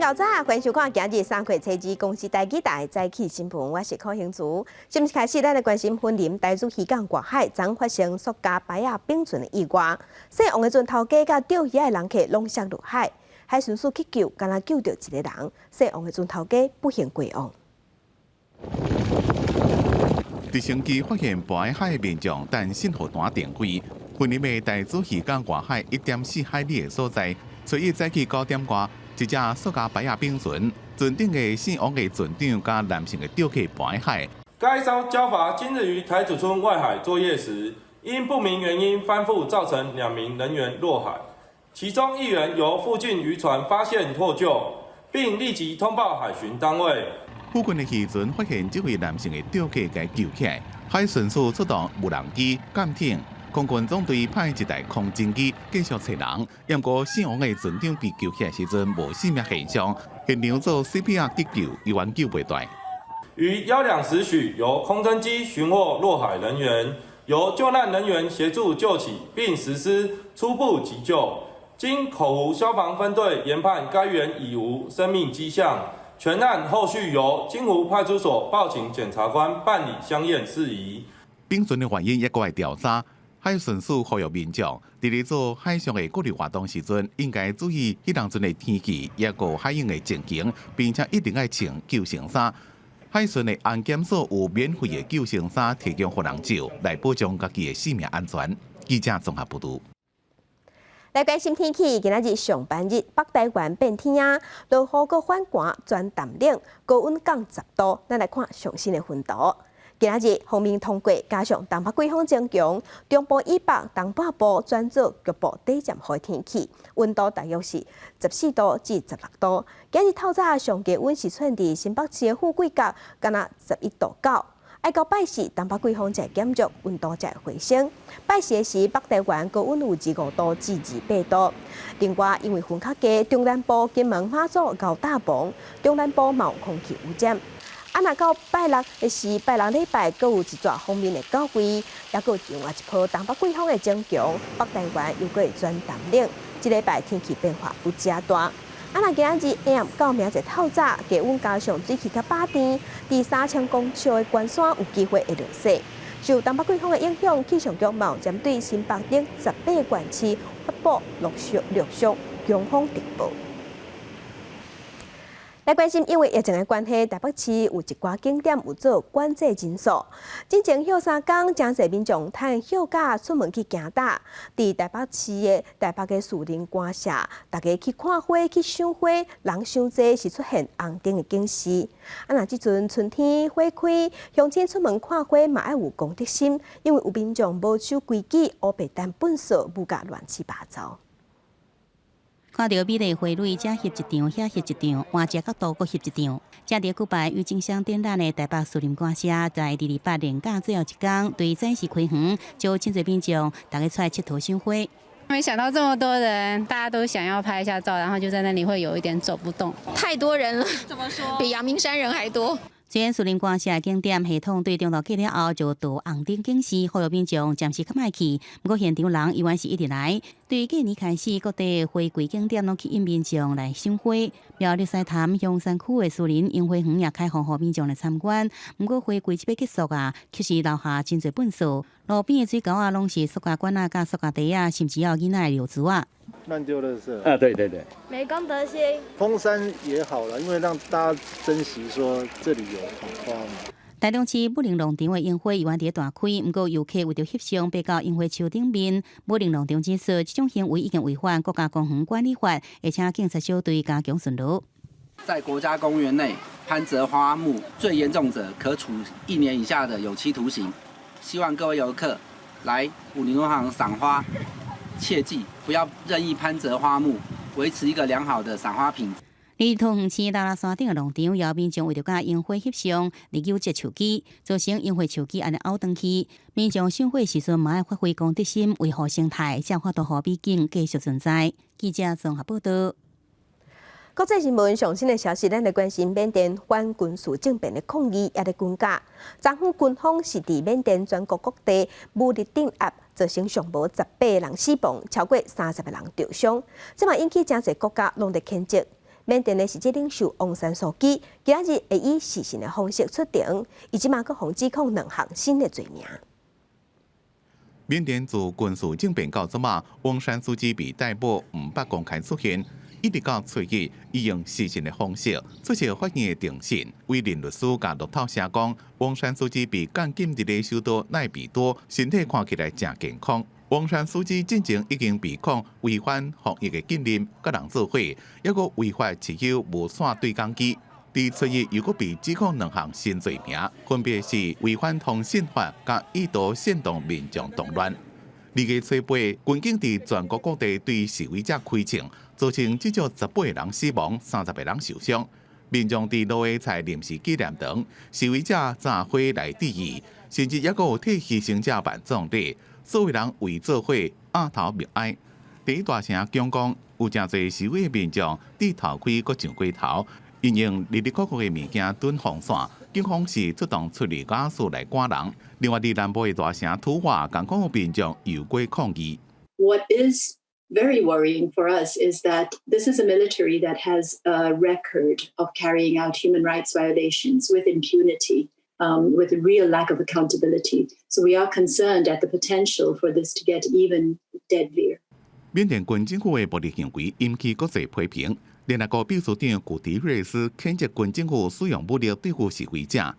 𠢕早，歡迎收看今日3月初二公視台語台早起新聞，我是柯興祖。新聞開始，咱來關心雲林台子漁港外海，昨發生塑膠擺仔並船的意外，姓王的船頭家佮釣魚的人客攏摔落海，海巡署去救，干焦救著一个人，姓王的船頭家不幸過往。直升機發現跋喺海的民眾，等信號彈斷開。雲林的台子漁港外海1.4海里的所在，初一早起9點外，一隻塑膠擺仔並船，船頂的姓王的船長佮男性的釣客跋喺海。該艘膠筏今日於台子村外海作業時，因不明原因翻覆，造成兩名人員落海，其中一員由附近漁船發現獲救，並立即通報海巡單位。附近的漁船發現這位男性的釣客，共救起來，海巡署出動無人機艦艇。空軍總隊派一台空偵機繼續揣人，毋過姓王的船長被救起來時陣無生命現象，現場做 CPR 急救，猶原救袂斷。於幺兩時許，由空偵機尋獲落海人員，由救難人員協助救起，並實施初步急救。經口湖消防分隊研判，該員已無生命跡象，全案後續由金湖派出所報請檢察官辦理相驗事宜。並船的原因猶閣愛調查。海巡署呼籲民眾，佇咧做海上的各類活動時陣，應該注意彼當陣的天氣，抑閣海湧的情形，並且一定愛穿救生衫。海巡的安檢所有免費的救生衫提供予人借，來保障家己的性命安全。記者綜合報導。來關心天氣，今仔日上班日，北台灣變天啊，落雨閣反寒轉淡冷，高溫降10度。咱來看上新的雲圖。今仔日鋒面通過，加上東北季風增強，中部以北、東半部轉做局部短暫雨天氣，溫度大約是14度至16度。今日透早上低溫是出現佇新北市的富貴角，敢若11度九。愛到拜四，東北季風才會減弱，溫度才會回升。拜四的時，北台灣高溫有25度至28度。另外，因為雲較低，中南部金門、馬祖、𠢕搭泙，中南部嘛有空氣污染。啊，若到拜六的時，拜六禮拜，閣有一逝鋒面會到位，抑閣有另外一波東北季風的增強，北台灣又閣會轉淡冷。這禮拜天氣變化有誠大。啊，若今仔日下暗到明仔載透早，低溫加上水氣較飽甜，佇3000公尺的關山有機會會落雪。受東北季風的影響，氣象局嘛有針對新北等18個縣市發布陸續陸續強風特報。來關心，因為疫情的關係，台北市有一寡景點有做管制人數。之前歇3工，誠濟民眾趁歇假出門去行踏。佇台北市的台北的樹林官舍，大家去看花、去賞花，人傷濟，是出現紅燈的警示。啊，若這陣春天花開，鄉親出門看花嘛愛有公德心，因為有民眾無守規矩，烏白擲糞埽，舞甲亂七八糟。看著美麗花蕊，遮翕一張，遐翕一張，換一個角度閣翕一張。正佇舉辦鬱金香展覽的台北樹林官舍，在228連假最後一工，對早市開園，招真濟民眾，大家出來𨑨迌賞花。沒想到這麼多人，大家都想要拍一下照，然後就在那裡會有一點走不動。太多人了，怎麼說？比陽明山人還多。雖然樹林官舍景點系統對中晝過了後就導紅燈警示，呼籲民眾暫時較莫去。毋過現場人猶原是一直來。對過年開始，各地花季景點攏吸引民眾來賞花。苗栗獅潭香山區的樹林櫻花園也開放予民眾來參觀。毋過花季這欲結束啊，卻是留下真濟糞埽。路邊的水溝仔攏是塑膠管仔、佮塑膠袋仔，甚至有囡仔的尿苴仔。亂丟垃圾啊！對對對，沒公德心。封山也好了，因為讓大家珍惜說這裡有花嘛。台中市武陵農場的櫻花猶原佇大開，毋過遊客為著翕相，爬到櫻花樹頂面。武陵農場指出，這種行為已經違反國家公園管理法，而且警察小隊加強巡邏。在國家公園內攀折花木，最嚴重者可處1年以下的有期徒刑。希望各位遊客來武陵農場賞花，切記不要任意攀折花木，維持一個良好的賞花品質。佇桃園市拉拉山頂的農場，有民眾為著佮櫻花翕相，而糾折樹枝，造成櫻花樹枝按呢拗斷去。民眾賞花時陣嘛愛發揮公德心，維護生態，才有法度予美景繼續存在。記者綜合報道。國際新聞上新的消息，咱來關心緬甸反軍事政變的抗議猶咧滾價。昨昏軍方是佇緬甸全國各地武力鎮壓，造成上無18人死亡，超過30個人受傷。這嘛引起誠濟國家攏咧譴責。緬甸的實際領袖翁山蘇姬今仔日會以視訊的方式出庭，伊這馬閣予指控兩項新的罪名。緬甸自軍事政變到這馬，翁山蘇姬被逮捕，毋捌公開出現。一直到初一，伊用視訊的方式出席法院的庭審。委任律師共路透社講，翁山蘇姬被監禁佇咧首都奈比多，身體看起來誠健康。翁山蘇姬進前已經被控違反防疫的禁令，佮人做伙，抑閣違法持有無線對講機。佇初一又閣被指控兩項新罪名，分別是違反通信法佮意圖煽動民眾動亂。2月初8，軍警佇全國各地對示威者開槍，造成至少18個人死亡，30個人受傷。民眾佇蘆葦菜臨時紀念堂，示威者紮花來致意，甚至抑閣有替犧牲者辦葬禮，所有人圍做伙額頭默哀。佇大城仰光，有誠濟示威的民眾戴頭盔閣上街頭，𪜶用里里扣扣的物件擋風傘，警方是出動催淚瓦斯來趕人。另外，佇南部的大城吐瓦，仝款有民眾遊街抗議。 What is very worrying for us is that this is a military that has a record of carrying out human rights violations with impunity, with a real lack of accountability. So we are concerned at the potential for this to get even deadlier. 緬甸軍政府的暴力行為引起國際批評。聯合國秘書長古迪瑞斯譴責軍政府使用武力對付示威者。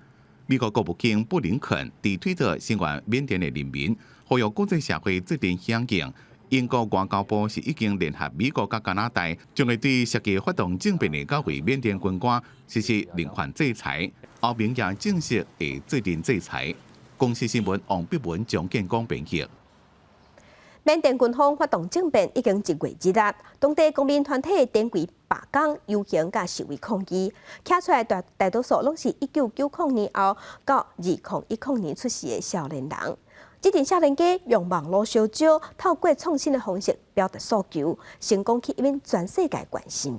美國國務卿布林肯佇推特聲援緬甸的人民，呼籲國際社會做陣響應。英國外交部是已經聯合美國佮加拿大，將會對設計發動政變的九位緬甸軍官實施人權制裁。歐盟也正式會做陣制裁。公視新聞王碧文、張建光編譯。緬甸軍方發動政變已經一月日啦，當地公民團體展開罷工、遊行佮示威抗議，站出來大大多數攏是1990年後到2010年出世的少年人。這陣少年家用網路相招，透過創新的方式表達訴求，成功吸引全世界關心。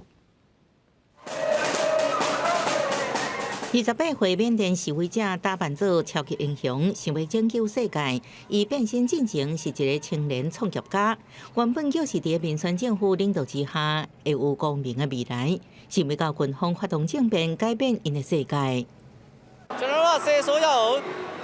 28歲緬甸示威者打扮做超級英雄，想欲拯救世界。伊變身進前是一个青年創業家，原本就是佇民選政府領導之下，會有光明的未來。想欲到軍方發動政變，改變𪜶的世界。 ကျွန်တော်တို့ကစစ်အစိုးရ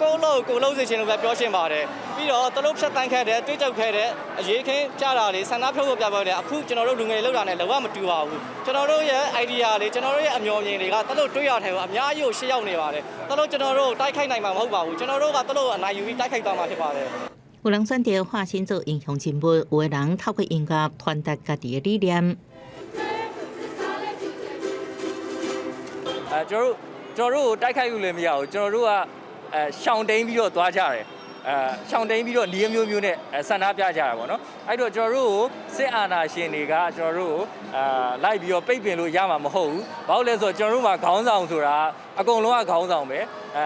ကိုကိုယ့်လို့ကိုလုံးစေချင်လို့ပဲပြောရှင်းပါတယ်ပြီးတော့တလို့ဖြတ်တန်းခဲ့တဲ့တွေးကြောက်ခဲ့တဲ့အရေးခင်းကြတာတွေဆန္ဒဖြုတ်ဖို့ပြပွဲတယ်အခုကျွန်တော်တို့လူငယ်လောက်တာနဲ့လုံးဝမတူပါဘူးကျွန်တော်တို့ရဲ့ idea တွေကျွန်တော်တို့ရဲ့အမျှော်မြင်တွေကတလို့တွေးရတဲ့ကိုအများကြီးကိုရှေ့ရောက်နေပါတယ်တလို့ကျွန်တော်တို့တိုက်ခိုက်နိုင်မှာမဟုတ်ပါဘူးကျွန်တော်တို့ကတလို့အနိုင်ယူပြီးတိုက်ခိုက်သွားမှာဖြစ်ပါတယ် 有人選擇化身做英雄人物，有的人透過音樂傳達家己的理念。 အဲကျွန်တော်တို့ကျွန်တော်တို့ကိုတိုက်ခိုက်လို့လည်းမရဘူးကျွန်တော်တို့ကအဲရှောင်တိန်ပြီးတော့သွားကြတယ်အဲရှောင်တိန်ပြီးတော့နေမျိုးမျိုးနဲ့ဆန္ဒပြကြတာပေါ့နော်အဲ့တော့ကျွန်တော်တို့ကိုစစ်အာဏာရှင်တွေကကျွန်တော်တို့ကိုအာလိုက်ပြီးတော့ပိတ်ပင်လို့ရမှာမဟုတ်ဘူးဘာလို့လဲဆိုတော့ကျွန်တော်တို့မှာခေါင်းဆောင်ဆိုတာအကုန်လုံးကခေါင်းဆောင်ပဲအဲ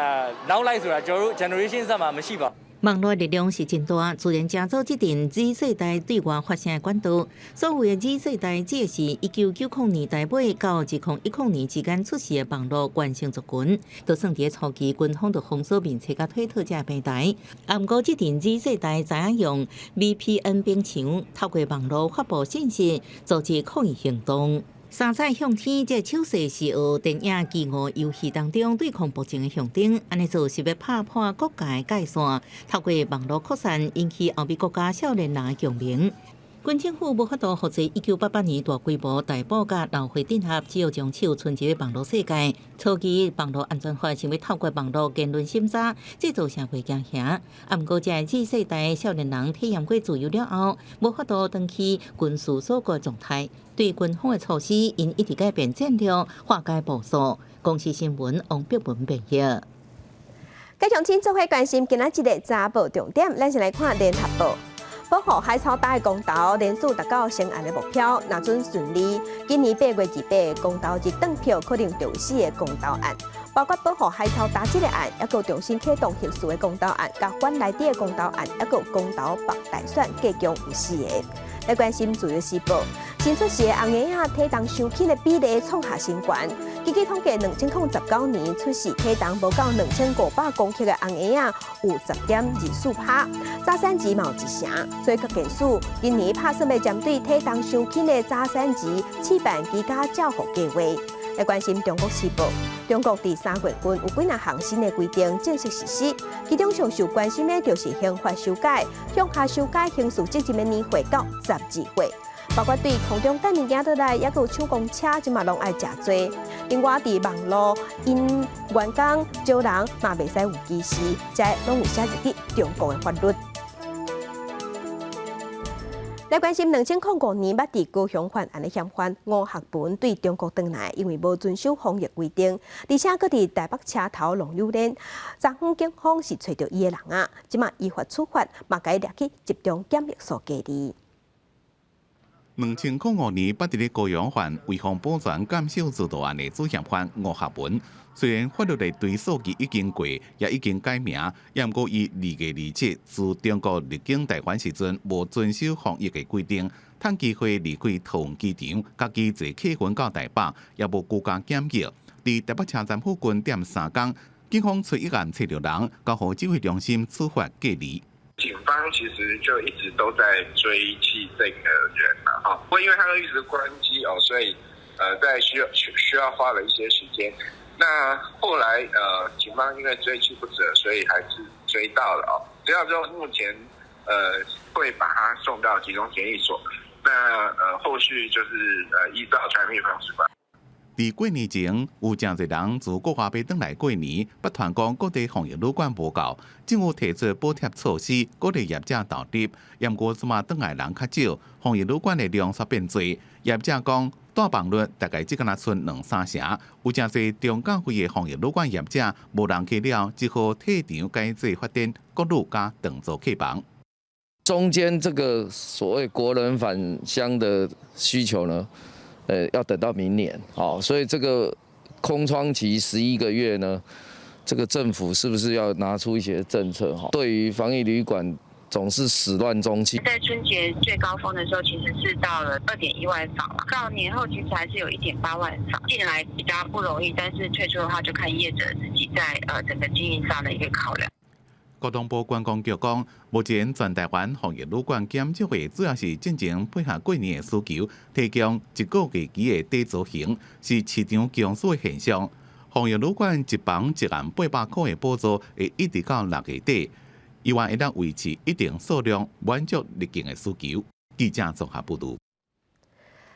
နောက်လိုက်ဆိုတာကျွန်တော်တို့ generation ဆက်မှာမရှိပါဘူး 網路力量是真大，自然成做這陣 Z 世代對外發聲的管道。所謂的 Z 世代，指的是1990年代尾到2010年之間出世的網路原生族群，都算佇初期軍方就封鎖面冊佮推特這平台。啊，毋過這陣 Z 世代知影用 VPN 反牆，透過網路發布信息，組織抗議行動。三彩向天，這手勢是學電影《飢餓遊戲》當中對抗暴政的象徵。按呢做是欲拍破國界界線，透過網路擴散，引起歐美國家少年人的共鳴。軍政府無法度複製1988年大規模逮捕佮流血鎮壓，只有將手伸入網路世界。初期網路安全法想欲透過網路言論審查，製造社會驚嚇。啊，毋過這 Z 世代少年人體驗過自由了後，無法度轉去軍事鎖國狀態。對軍方的措施，𪜶一直改變戰略，化解部署。公視新聞王碧文編譯。繼續請做伙關心今仔日的早報重點，咱先來看聯合報。保護海草礁的公投連續達到成案的目標，若準順利，今年8月28公投日轉票可能就有四个公投案，包括保護海草礁這个案，抑閣重新啟動核四的公投案，佮反萊豬的公投案，抑閣公投北大選，計共有四个。來關心自由時報，新出世的紅嬰仔體重傷輕的比例創下新高。根據統計，2019年出世體重無夠2500公克的紅嬰仔有10.24趴，早產兒嘛有一成。所以國健署今年拍算欲針對體重傷輕的早產兒試辦居家照護計畫。來關心中國時報，中國佇3月份有幾若項新的規定正式實施，其中上受關心的就是刑法修改，向下修改刑事責任的年歲到12歲，包括對空中帶物件倒來，抑閣有搶公車，這嘛攏愛食罪。另外，佇網路𪜶員工招人嘛袂使有歧視，這攏有寫入去中國的法律。來關心2005年捌佇高雄犯案的嫌犯吳學文對中國轉來，因為無遵守防疫規定，而且閣佇台北車頭弄榴蓮，昨昏警方是揣著伊的人啊，這馬依法處罰，嘛共伊掠去集中檢疫所隔離。2005年，捌佇咧高雄犯違反保全監守自盜案的主嫌犯吳學文，雖然法律的追訴期已經過，也已經改名，也毋過伊2月27自中國入境台灣時陣，無遵守防疫的規定，趁機會離開桃園機場，家己坐客運到台北，也無居家檢疫，佇台北車站附近踮3工，警方揣一案揣著人，交予指揮中心處罰隔離。警方其實就一直都在追緝這個人嘛，哈，不過因為他都一直關機哦，所以在需要花了一些時間。那後來警方因為追緝不折，所以還是追到了哦。追到之後，目前會把他送到集中檢疫所。那後續就是依照傳染病防治法。佇過年前，有誠濟人自國外欲轉來過年，捌傳講各地防疫旅館無夠，政府提出補貼措施，鼓勵業者投入。毋過這馬轉來人較少，防疫旅館的量煞變濟。業者講，住房率大概只敢若賰兩三成，有誠濟中價位的防疫旅館業者無人客了，只好退場改做發展國旅佮長租客房。中間這個所謂國人返鄉的需求呢？要等到明年，好，所以這個空窗期11個月呢，這個政府是不是要拿出一些政策？哈，對於防疫旅館總是始亂終棄。在春節最高峰的時候，其實是到了2.1萬房，到年後其實還是有1.8萬房進來比較不容易，但是退出的話就看業者自己在整個經營上的一個考量。國土部觀光局講，目前全台灣防疫旅館減少的主要是進前配合過年的需求，提供一個月期的短租型，是市場供需的現象。防疫旅館一房一萬800塊的補助會一直到6月底，希望會當維持一定數量，滿足入境的需求。記者綜合報導。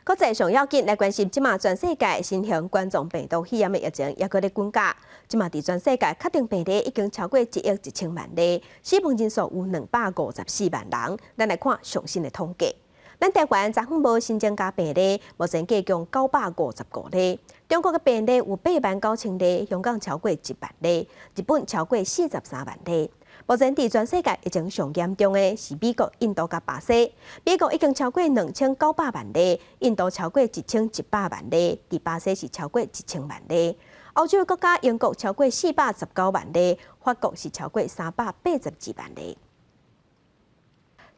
國際上要緊來關心，這馬全世界新型冠狀病毒肺炎的疫情猶閣咧滾價。這馬佇全世界確診病例已經超過1億1000萬例，死亡人數有254萬人。咱來看上新的統計，咱台灣昨昏無新增加病例，目前計共955例。中國的病例有8萬9千例，香港超過1萬例，日本超過43萬例。目前佇全世界疫情上嚴重的是美國、印度佮巴西。美國已經超過2900萬例，印度超過1100萬例，佇巴西是超過1000萬例。歐洲國家英國超過419萬例，法國是超過382萬例。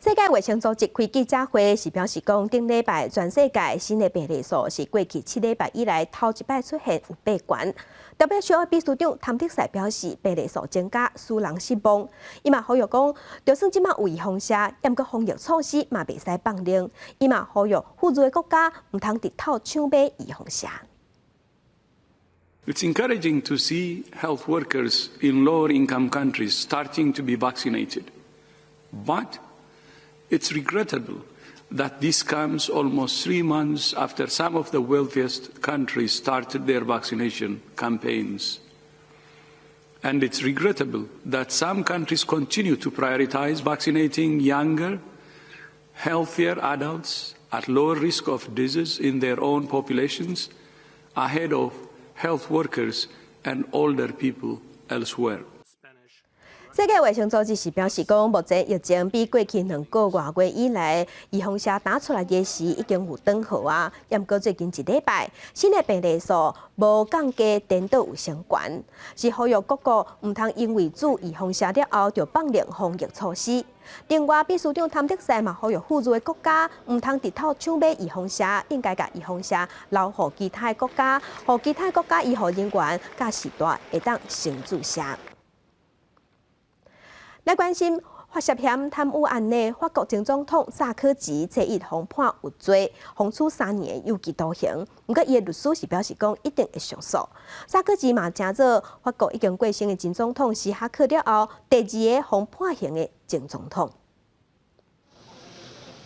世界衛生組織開記者會時表示講，頂禮拜全世界新的病例數是過去7禮拜以來頭一擺出現有變懸。WHO 秘書長譚德塞表示，病例數增加使人失望。伊嘛呼籲講，就算這馬有預防射，毋過防疫措施嘛袂使放冗。伊嘛呼籲富裕的國家毋通直透搶買預防射。 It's encouraging to see health workers in lower income countries starting to be vaccinated, but it's regrettable that this comes almost 3 months after some of the wealthiest countries started their vaccination campaigns. And it's regrettable that some countries continue to prioritize vaccinating younger, healthier adults at lower risk of disease in their own populations ahead of health workers and older people elsewhere. 世界衛生組織是表示講，目前疫情比過去2個外月以來，預防射打出來的時已經有轉好啊。毋過最近一禮拜，新的病例數無降低，顛倒有升懸，是呼籲各國毋通因為注預防射了後就放寬防疫措施。另外，秘書長譚德塞嘛呼籲富裕的國家毋通直頭搶買預防射，應該共預防射留予其他的國家，予其他國家醫護人員佮時代會當先注射。來關心涉嫌貪污案的法國前總統薩科齊，昨日予判有罪，予處3年有期徒刑。毋過，伊的律師是表示講一定會上訴。薩科齊嘛，成做法國已經過身的前總統希拉克了後，第二个予判刑的前總統。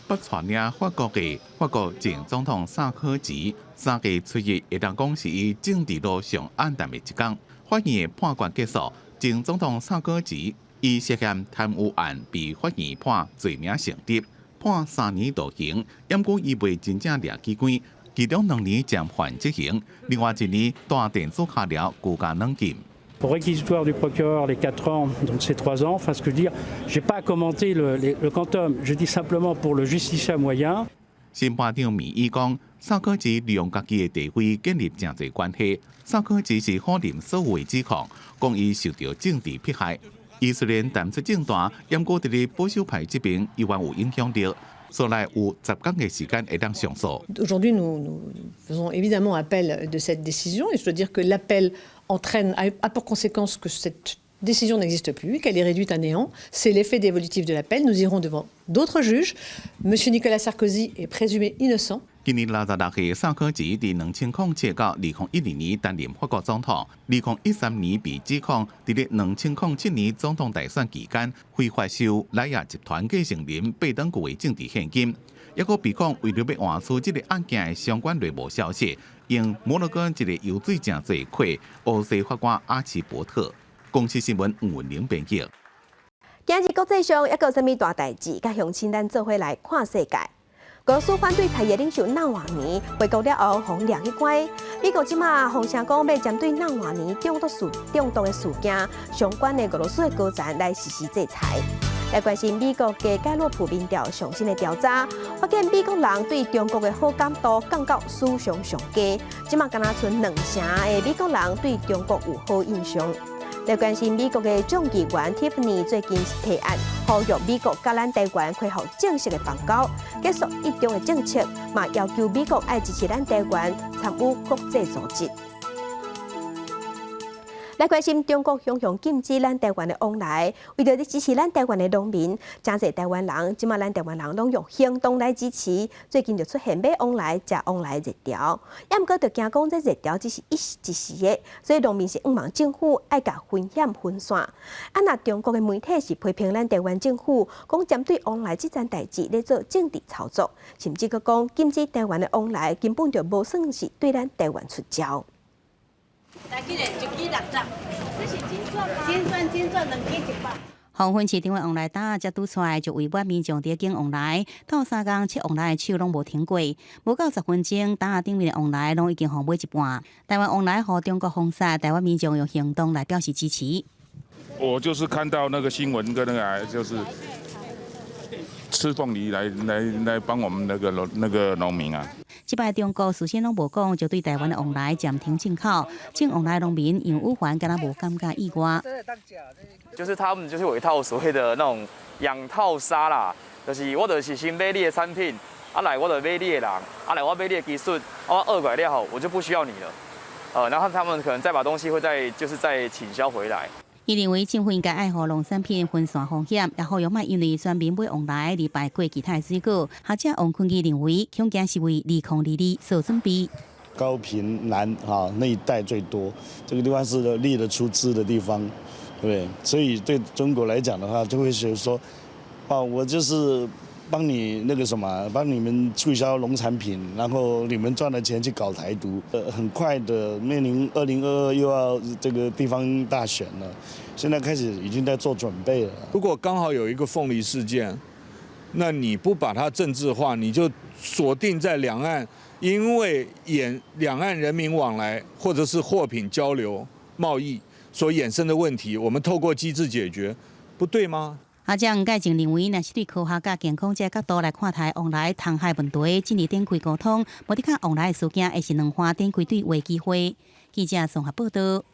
不帶領法國的法國前總統薩科齊，三月初一會當講是伊政治路上暗淡的一天。法院的判決結束，前總統薩科齊伊涉嫌貪污案被法院判罪名成立，判3年徒刑。毋過伊未真正掠機關，其中2年暫緩執行，另外一年帶電子銬鐐拘監軟禁。 Pour réquisitoire du procureur, les 4 ans, donc c'est 3 ans. Enfin, ce que je veux dire, j'ai pas à commenter le quantum. Je dis simplement pour le justiciable moyen. 審判長米伊講，薩科齊利用家己的地位建立誠濟關係。薩科齊是否認所有的指控，講伊受著政治迫害。伊雖然淡出政壇，毋過佇咧保守派這邊依然有影響力，所以有10天的時間會當上訴。 Aujourd'hui, nous, nous faisons évidemment appel de cette décision et je dois dire que l'appel entraîne, a pour conséquence que cette décision n'existe plus, qu'elle est réduite à néant. C'est l'effet dévolutif de l'appel. Nous irons devant d'autres juges. Monsieur Nicolas Sarkozy est présumé innocent. 今年66歲薩科齊佇2007到2012年擔任法國總統，2013年被指控佇咧2007年總統大選期間非法收萊雅集團繼承人貝登古的政治獻金，抑閣被控為著欲換取這个案件的相關內幕消息，用摩洛哥一个油水誠濟的客烏西法官阿奇伯特。公視新聞吳文玲編譯。今日國際上抑閣有啥物大代誌？佮鄉親咱做伙來看世界。俄羅斯反對派的領袖納瓦尼回國了後，予掠去關。美國這馬放聲講，欲針對納瓦尼中毒的事件相關的俄羅斯的高層來實施制裁。來關心美國的蓋洛普民調上新的調查，發現美國人對中國的好感度降到史上上低，這馬干焦賰兩成的美國人對中國有好印象。來關心美國的眾議員蒂芙尼最近提案，呼籲美國佮咱台灣恢復正式的邦交，結束一中的政策，嘛要求美國愛支持咱台灣參與國際組織。來關心中國強強禁止咱台灣的往來，為著支持咱台灣的農民，誠濟台灣人，這馬咱台灣人攏用行動來支持。最近就出現買旺來食旺來熱潮，毋過就驚講這熱潮只是一時一時的，所以農民是向望政府愛共風險分散。啊，若中國的媒體是批評咱台灣政府，講針對旺來這件代誌咧做政治操作，甚至閣講禁止台灣的旺來根本就無算是對咱台灣出招。來，幾个？一支60，這是金鑽嗎？金鑽，金鑽，兩支100。黃昏市場的旺來擔仔才拄出來，就圍滿民眾佇咧揀旺來，透三工切旺來的手攏無停過，無夠10分鐘，擔仔頂面的旺來攏已經予買一半。台灣旺來予中國封殺，台灣民眾用行動來表示支持。我就是看到那個新聞跟那個，就是吃鳳梨來幫我們那個農民啊。這擺中國事先攏無講，就對台灣的旺來暫停進口，種旺來農民楊宇環敢若無感覺意外。就是他們就是有一套所謂的那種養套殺啦，就是我就是先買你的產品，啊來我就買你的人，啊來我買你的技術，啊我學過來了後，我就不需要你了，然後他們可能再把東西會再就是再傾銷回來。伊認為政府應該愛予農產品分散風險，也呼籲莫因為全民買旺來而排過其他的水果。學者王坤基認為，恐驚是為2022做準備。高屏南哈那一帶最多，這個地方是立得出資的地方，對不對？所以對中國來講的話，就會覺得說，哦，我就是幫你那個什麼，幫你們促銷農產品，然後你們賺了錢去搞台獨。很快的面臨2022又要這個地方大選了，現在開始已經在做準備了。如果剛好有一個鳳梨事件，那你不把它政治化，你就鎖定在兩岸，因為衍兩岸人民往來或者是貨品交流貿易所衍生的問題，我們透過機制解決。不對嗎？學者吳介正認為，若是對科學佮健康這個角度來看待往來通海問題，盡力展開溝通，無得較往來的事件會是兩岸展開對話機會。記者綜合報道。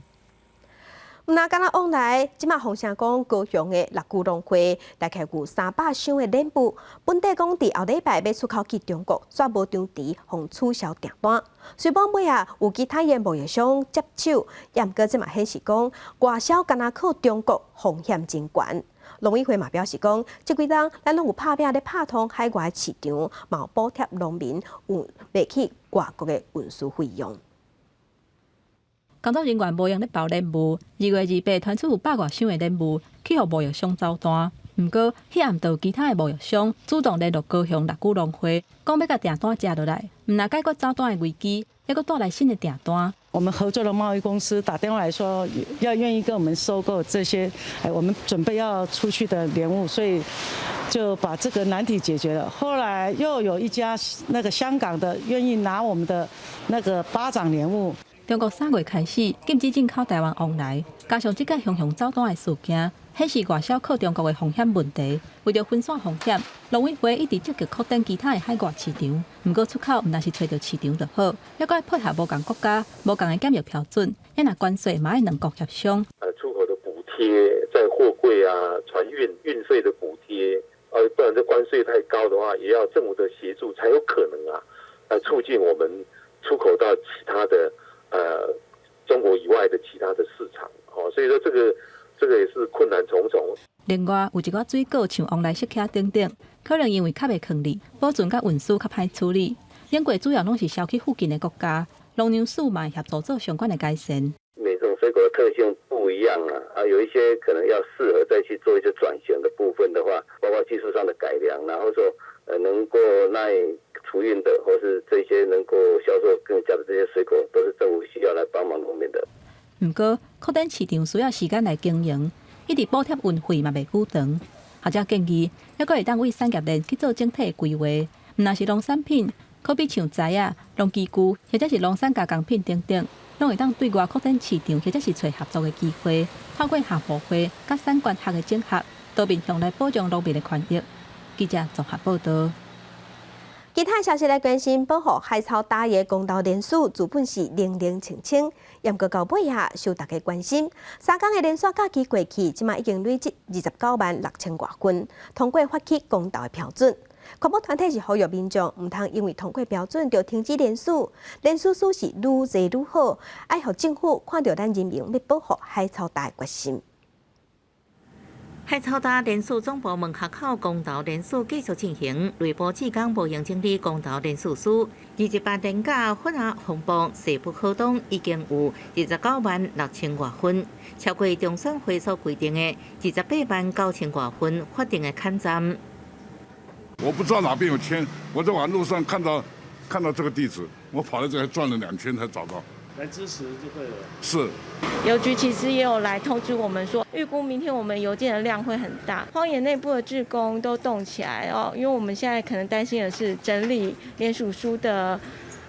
毋若敢若往來，這馬風聲講高雄的六龜農會大概有300箱的蓮霧，本底講佇後禮拜欲出口去中國，煞無張遲予取消訂單。雖罔尾仔有其他的貿易商接手，也毋過這嘛顯示講外銷敢若靠中國風險真懸。農委會嘛表示講，這幾冬咱攏有拍拚咧拍通海外市場，嘛有補貼農民有賣去外國的運輸費用。工作人員無閒咧包蓮霧，2月28傳出有百外箱的蓮霧去予貿易商走單。毋過，彼暗就有其他的貿易商主動聯絡高雄六龜農會，講欲共訂單接落來，毋但解決走單的危機，猶閣帶來新的訂單。我們合作的貿易公司打電話來說，要願意跟我們收購這些，我們準備要出去的蓮霧，所以就把這個難題解決了。後來又有一家那個香港的願意拿我們的那個巴掌蓮霧。中國3月開始禁止進口台灣旺來，加上這個雄雄走單的事件，顯示外銷靠中國的風險問題。為著分散風險，農委會一直積極擴展其他的海外市場。毋過出口毋但是揣著市場就好，猶閣愛配合無仝國家、無仝的檢疫標準，也若關稅嘛愛兩國協商。出口的補貼，在貨櫃啊、船運運費的補貼，不然這關稅太高的話，也要政府的協助才有可能啊，來促進我們出口到其他的。中國以外的其他的市場，所以說這個也是困難重重。另外，有一寡水果像旺來釋茄等等，可能因為較袂囥咧，保存佮運輸較歹處理。英國主要攏是銷去附近的國家，農糧署嘛協助做相關的改善。每種水果的特性不一樣啊，啊，有一些可能要適合再去做一些轉型的部分的話，包括技術上的改良，然後說能夠耐儲運的，或是這些能夠銷售更佳的這些水果，都是政府需要來幫忙農民的。毋過，擴展市場需要時間來經營，一直補貼運費嘛袂久長。學者建議，猶閣會當為產業鏈去做整體規劃，毋但是農產品，可比像材仔、農機具，或者是農產加工品等等，攏會當對外擴展市場，或者是揣合作的機會。透過合夥會佮產官學的整合，多面向來保障農民的權益。記者綜合報道。其他消息來關心，保護海草礁的公投連署，原本是冷冷清清，毋過到尾仔受大家關心。3工的連署假期過去，這馬已經累積29萬6千外份，通過發起公投的標準。環保團體是呼籲民眾，毋通因為通過標準就停止連署，連署數是愈濟愈好，愛予政府看著咱人民欲保護海草礁的決心。海草礁連署總部門口公投連署繼續進行，內部志工無閒整理公投連署書。28連假反阿風暴勢不可擋，已經有29萬6千外份，超過中選會所規定的28萬9千外份法定的坎站。我不知道哪邊有簽，我在網路上看到這個地址，我跑來這裡轉了2圈才找到。來支持就對了。是。郵局其實也有來通知我們說，預估明天我們郵件的量會很大，荒野內部的志工都動起來哦，因為我們現在可能擔心的是整理聯署書的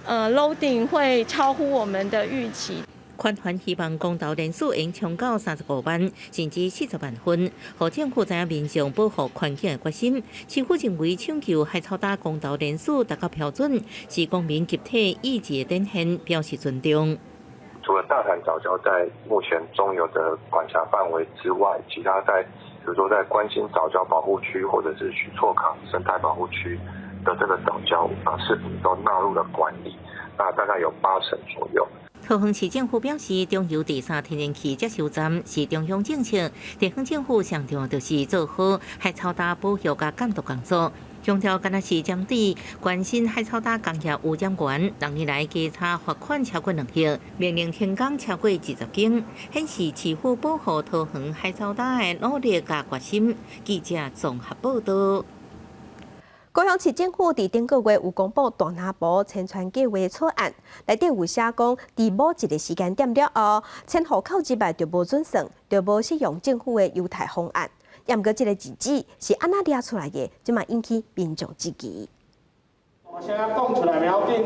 ，loading 會超乎我們的預期。寬環希望公投連署會衝到35萬，甚至40萬份，予政府知影民眾保護環境的決心。市府認為搶救海草礁公投連署達到標準，是公民集體意志的展現，表示尊重。除了大潭藻礁在目前中油的管轄範圍之外，其他在比如說在關心藻礁保護區或者是許厝崁生態保護區的這個藻礁啊，是否都納入了管理？那大概有8成左右。桃園市政府表示，中油第三天然氣接收站是中央政策，地方政府上重要就是做好海草礁保育佮監督工作。強調，敢若是針對關心海草礁工業污染源，6年來稽查罰款超過2億，命令停工超過20間，顯示市府保護桃園海草礁的努力佮決心。記者綜合報道。高雄市政府佇頂個月有公布大南部遷村計畫草案，內底有寫講，佇某一個時間點了後，遷戶口入來就無準算，就無適用政府的優待方案。毋過這個日子是按怎掠出來的，這嘛引起民眾質疑。先講出來袂要緊，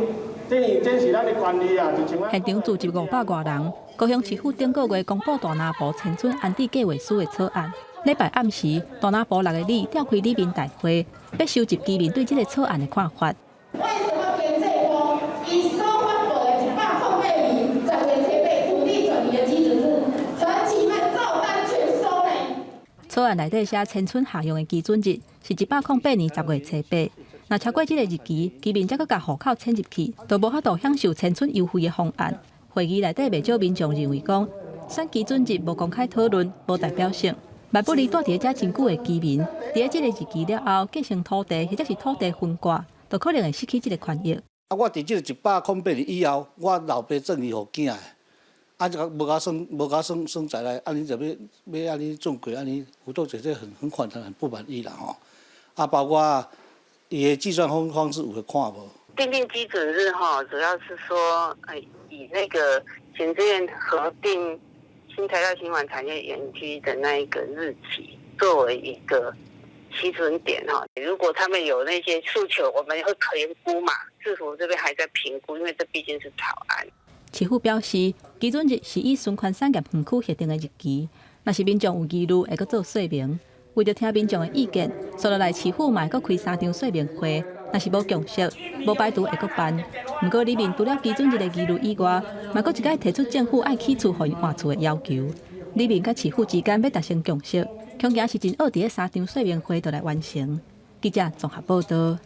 等於這是咱的權利啊，就像現場聚集500外人，高雄市府頂個月公布大南部遷村安置計劃書的草案，禮拜暗時，大拿埔六个里召開里民大會，欲收集居民對這个草案的看法。為什麼編制部伊所發布的108年10月初八土地轉移的基準日，陳其邁照單全收呢？草案內底寫遷村下用的基準日是108年10月初八。若超過這个日期，居民才閣共戶口遷入去，就無法度享受遷村優惠的方案。會議內底袂少民眾認為講，選基準日無公開討論，無代表性。萬不離蹛佇遮真久的居民，佇這个日期了後繼承土地或者是土地分割，就可能會失去這个權益。啊，我佇這个108年以後，我老爸贈予予囝的，啊，這個無共算，無共算算在內，按呢就欲欲按呢轉過，按呢有都覺得很反彈，很不滿意啦吼。啊，包括伊的計算方式有去看無？訂定基準日哈，主要是說，以那個行政院核定新材料循環產業園區的那一個日期作為一個基準點哈。如果他們有那些訴求，我們會評估嘛。市府這邊還在評估，因為這畢竟是草案。市府表示，基準日是以循環產業園區核定的日期，若是民眾有疑慮，會閣做說明。為著聽民眾的意見，紲落來市府嘛會閣開三場說明會。若是無共識，無排除會閣辦。毋過里民除了基準日的疑慮以外，嘛閣一擺提出政府愛起厝予𪜶換厝的要求。里民佮市府之間欲達成共識，恐驚是真愛佇咧三場說明會就來完成。記者綜合報道。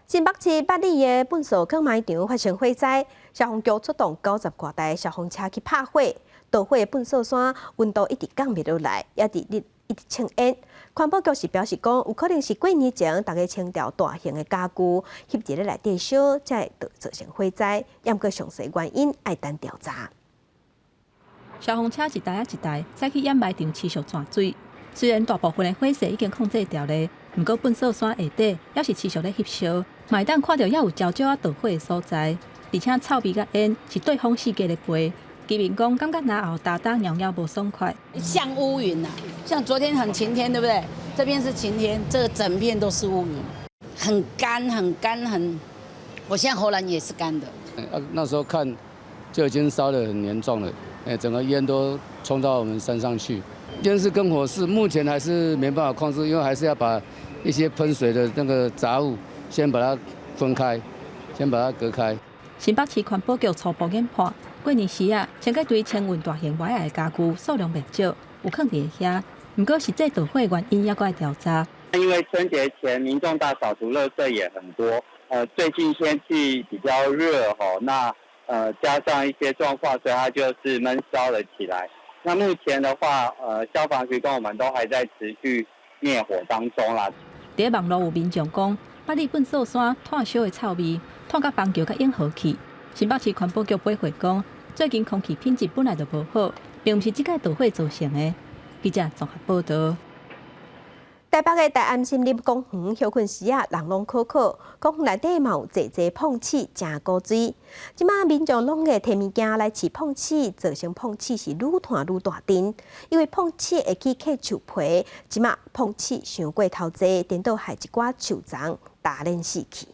新北市八里的糞埽囥埋場發生火災，消防局出動90外台消防車去拍火，著火的糞埽山溫度一直降袂落來，也佇咧一直衝煙。環保局是表示講，有可能是過年前逐家清掉大型的家具，翕佇咧內底燒，才會造成火災。毋過詳細原因愛等調查。消防車一台仔一台，駛去掩埋場持續灌水。雖然大部分的火勢已經控制牢咧，毋過糞埽山下底猶是持續咧翕燒，嘛會當看著猶有焦焦仔著火的所在，而且臭味佮煙是對風四界咧飛。居民講，感覺嚨喉焦焦蟯蟯無爽快，像烏雲啊，像昨天很晴天，對不對？這邊是晴天，這個整片都是烏雲，很乾，很乾，很。我現在喉嚨也是乾的。啊，那時候看就已經燒得很嚴重了，整個煙都衝到我們山上去。煙勢跟火勢目前還是沒辦法控制，因為還是要把一些噴水的那個雜物先把它分開，先把它隔開。新北市環保局初步研判，過年時啊，清潔隊清運大型無愛的家具數量袂少，有囥佇遐。毋過實際著火原因猶閣愛調查。因為春節前民眾大掃除，垃圾也很多。最近天氣比較熱吼，那加上一些狀況，所以它就是悶燒了起來。那目前的話，消防局跟我們都還在持續滅火當中啦。佇網路有民眾講，八里糞埽山炭燒的臭味，炭甲板橋佮永和去。新北市環保局回覆講，最近空氣品質本來就無好，並毋是這擺著火造成的。記者綜合報道。台北的大安森林公園歇睏時啊，人攏渴渴，公園內底嘛有濟濟膨鼠，誠古錐。這馬民眾攏會提物件來飼膨鼠，造成膨鼠是愈湠愈大陣。因為膨鼠會去啃樹皮，這馬膨鼠傷過頭濟，顛倒害一寡樹叢焦輪死去。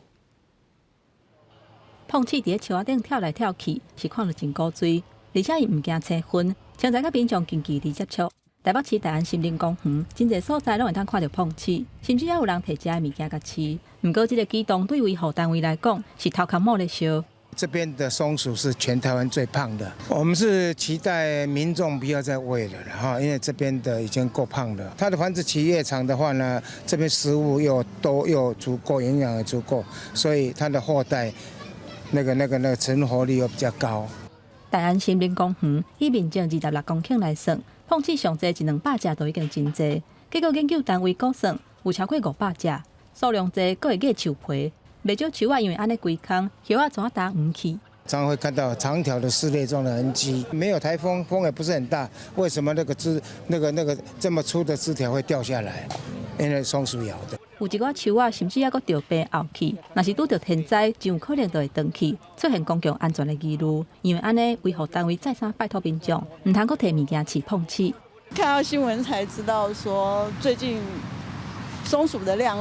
膨鼠佇咧樹仔頂跳來跳去，是看著真古錐，而且伊毋驚青昏，常常佮民眾近距離接觸。台北市大安森林公園，真濟所在攏會當看著膨鼠，甚至猶有人提食的物件共飼。毋過，這个舉動對維護單位來講，是頭殼某咧燒。這邊的松鼠是全台灣最胖的，我們是期待民眾不要再餵了哈，因為這邊的已經夠胖了。它的繁殖期越長的話呢，這邊食物又多又足夠，營養也足夠，所以它的後代那個存活率又比較高。大安森林公園以面積26公頃來算，膨鼠上濟一兩百隻都已經真濟。結果研究單位估算有超過500隻，數量濟，閣會咬樹皮。袂少樹仔因為按呢規空，葉仔全焦黃去。常常會看到長條的撕裂狀的痕跡。沒有颱風，風也不是很大，為什麼那個枝、那個那個這麼粗的枝條會掉下來？因為松鼠咬的。有一寡樹仔甚至猶閣著病後去，若是拄著天災，真有可能就會斷去，出現公共安全的疑慮。因為按呢，維護單位再三拜託民眾，毋通閣提物件飼膨鼠。看到新聞才知道，說最近松鼠的量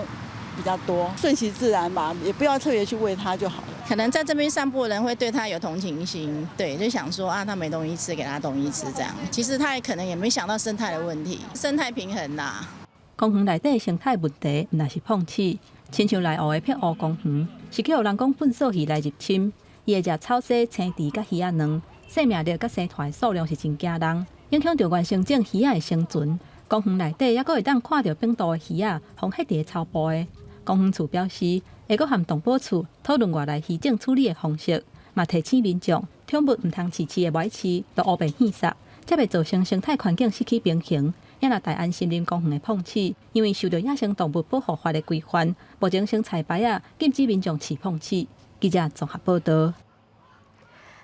比較多，順其自然吧，也不要特別去餵它就好了。可能在這邊散步的人會對他有同情心，對，就想說啊，他沒東西吃，給他東西吃這樣。其實他也可能也沒想到生態的問題，生態平衡啦。公園內底生態問題，毋但是膨鼠，親像內湖的碧湖公園，是去予人講糞埽魚來入侵，伊會食草薙、青池佮魚仔卵，生命力佮生團數量是真驚人，影響著原生種魚仔的生存。公園內底猶閣會當看著反肚的魚仔，予彼佇咧草埔的。公園處表示，會閣和動保處討論外來魚種處理的方式，嘛提醒民眾，寵物毋通飼飼的無愛飼，就烏白獻殺，才袂造成生態環境失去平衡。也若大安森林公園的膨鼠，因為受著野生動物保護法的規範，目前先裁牌仔，禁止民眾飼膨鼠。記者綜合報導。